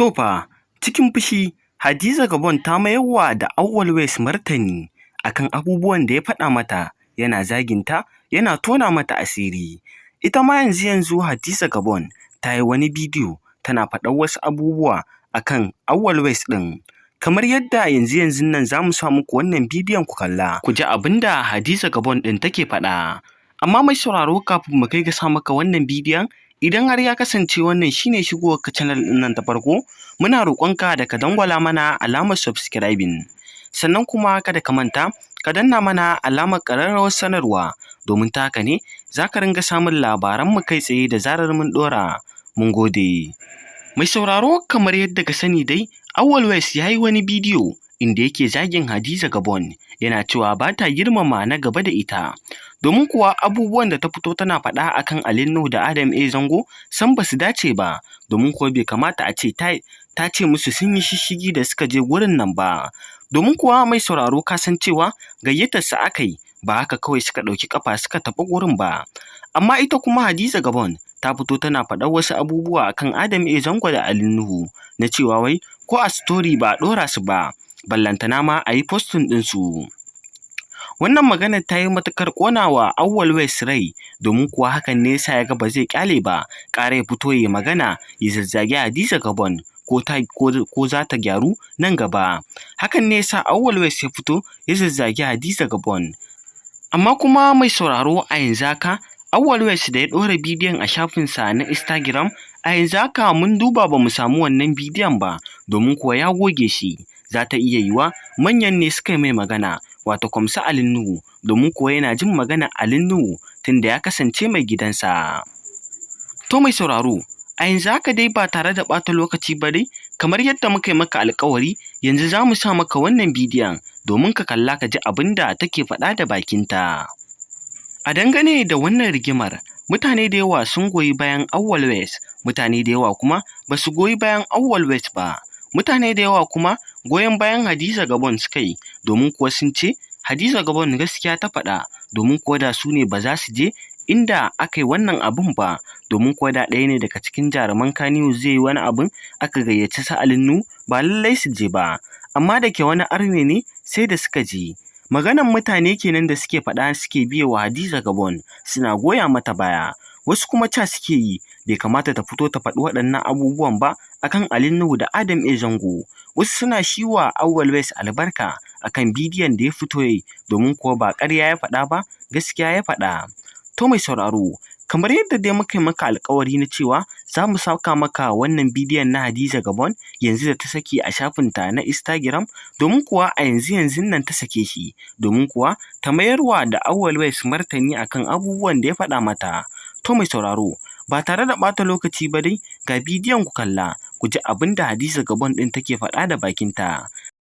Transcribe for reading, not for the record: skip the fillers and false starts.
To fa, cikin fushi, Hadiza Gabon ta mayarwa da Auwal West martani a kan abubuwan da ya faɗa mata, yana zaginta, yana tona mata asiri. Ita ma yanzu-yanzu Hadiza Gabon ta yi wani bidiyo tana faɗar wasu abubuwa a kan Auwal West ɗin. Kamar yadda yanzu-yanzun nan za mu sa muku wannan bidiyon ku kalla, ku ji abin da Hadiza Gabon ɗin take faɗa. Amma mai sauraro, kafin mu kai ga sa maka wannan bidiyon, idan har ya kasance wannan shine shigowarka channel ɗin nan ta farko, muna roƙonka da ka dangwala mana alamar subscribing. Sannan kuma kada ka manta ka danna mana alamar ƙararrawar sanarwa, domin ta haka ne za ka ringa samun labaranmu kai tsaye da zarar mun ɗora. Mun gode. Mai sauraro, kamar yadda ka sani dai, Auwal West ya yi wani bidiyo inda yake zagin Hadiza Gabon, yana cewa ba ta girmama na gaba da ita. Domin kuwa abubuwan da ta fito tana faɗa akan Ali Nuhu da Adam A Zango sam ba su dace ba, domin kuwa bai kamata a ce ta ce musu sun yi shishshigi da suka je gurin nan ba. Domin kuwa, mai sauraro, ka san cewa gayyatar su aka yi, ba haka kawai suka ɗauki ƙafa suka tafi gurin ba. Amma ita kuma Hadiza Gabon ta fito tana faɗar wasu abubuwa akan Adam A Zango da Ali Nuhu na cewa wai ko a story ba a ɗora su ba, ballantana ma a yi posting ɗinsu. Wannan maganar ta yi matuƙar ƙona wa Auwal West rai, domin kuwa hakan ne yasa ya ga ba zai ƙyale ba, ƙara ya fito ya yi magana, ya zazzagi Hadiza Gabon ko za ta gyaru nan gaba. Hakan ne yasa Auwal West ya fito ya zazzagi Hadiza Gabon. Amma kuma, mai sauraro, a yanzu haka Auwal West da ya ɗora bidiyon a shafinsa na Instagram, a yanzu haka mun duba ba mu samu wannan bidiyon ba, domin kuwa ya goge shi. Za ta iya yiwuwa manyan ne suka yi mai magana, wato su Ali Nuhu, domin kuwa yana jin maganar Ali Nuhu tunda ya kasance mai gidansa. To mai sauraro, a yanzu haka dai ba tare da ɓata lokaci ba dai, kamar yadda muka yi maka alƙawari, yanzu za mu sa maka wannan bidiyon domin ka kalla ka ji abin da take faɗa da bakinta. A dangane da wannan rigimar, mutane da yawa sun goyi bayan Auwal West, mutane da yawa kuma ba su goyi bayan Auwal West ba. Mutane da yawa kuma goyon bayan Hadiza Gabon suka yi, domin kuwa sun ce Hadiza Gabon gaskiya ta faɗa, domin kuwa da su ne ba za su je inda aka yi wannan abun ba, domin kuwa da ɗaya ne daga cikin jaruman Kannywood zai yi wani abun aka gayyaci su Ali Nuhu, ba lallai su je ba. Amma da ke wani arne ne, sai da suka je. Maganan mutane kenan da suke faɗa, suke biye wa Hadiza Gabon, suna goya mata baya. Wasu kuma ca suke yi bai kamata ta fito ta faɗi waɗannan abubuwan ba akan Ali Nuhu da Adam A Zango. Wasu suna shi wa Auwal West albarka akan bidiyon da ya fito ya yi, domin kuwa ba ƙarya ya faɗa ba, gaskiya ya faɗa. To mai sauraro, kamar yadda dai muka yi maka alƙawari na cewa za mu saka maka wannan bidiyon na Hadiza Gabon yanzu da ta saki a shafinta na Instagram, domin kuwa a yanzu yanzun nan ta sake shi, domin kuwa ta mayarwa da Auwal West martani akan abubuwan da ya faɗa mata. To mai sauraro, ba tare da ɓata lokaci ba dai, ga bidiyon ku kalla, ku ji abin da Hadiza Gabon ɗin take faɗa da bakinta.